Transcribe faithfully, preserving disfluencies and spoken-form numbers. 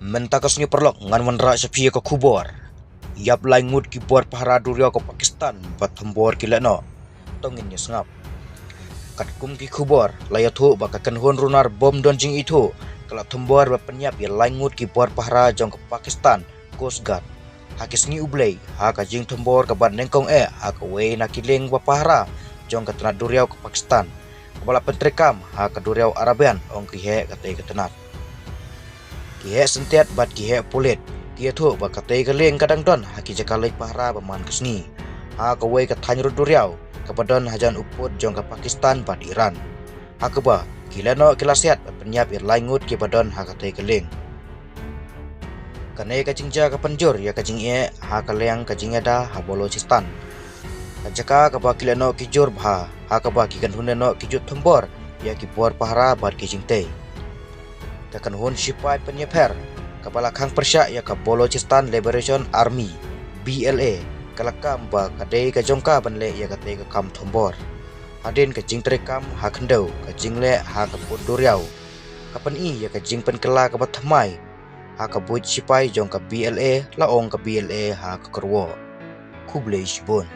Mynta ka sngi paralok ngan wanrah sha phi ka khubor. Ïap lai ngut ki bor pahara duriaw ka Pakistan ba thombor ki lehnoh. To ngin ïa sngap. Katkum ki khubor la ïathuh ba ka kynhun runar bym don jingithuh ka la thombor ba pynïap ïa lai ngut ki bor pahara jong ka Pakistan Coast Guard ha ki sngi U Blei, ha ka jingthombor kaba nyngkong eh ha kawei na ki lieng ba pahara jong ka tnat duriaw ka Pakistan, kaba la pyntreikam ha ka duriaw Arabian, ong ki heh katei ka tnat. Ki heh syntiat bad ki heh pulit ki ïathuh ba katei ka lieng ka dang don ha ki jaka leit pahara ba man ka sngi ha kawei ka thaiñ rud duriaw kaba don hajan u pud jong ka Pakistan bad Iran, ha kaba ki lehnoh ki la siat ba pynïap ïa lai ngut kiba don ha katei ka lieng. Kane ka jingjia ka pynjur ïa ka jingeh ha ka liang ka jingïada ha Balochistan, ka jaka kaba ki lehnoh ki jur bha, ha kaba ki kynhun lehnoh ki ju thombor ïa ki bor pahara bad ki jingtei. Ka kynhun shipai pynïapher kaba la khang pyrshah ïa ka Balochistan Liberation Army, B L A, ka la kam ba ka dei ka jong ka ban leh ïa katei ka kam thombor. Hadien ka jingtreikam ha khyndew ka jingleh ha ka pud duriaw, ka pyni ïa ka jingpynkylla kaba thymmai ha ka buit shipai jong ka B L A, la ong ka B L A ha ka kyrwoh. Khublei shibun.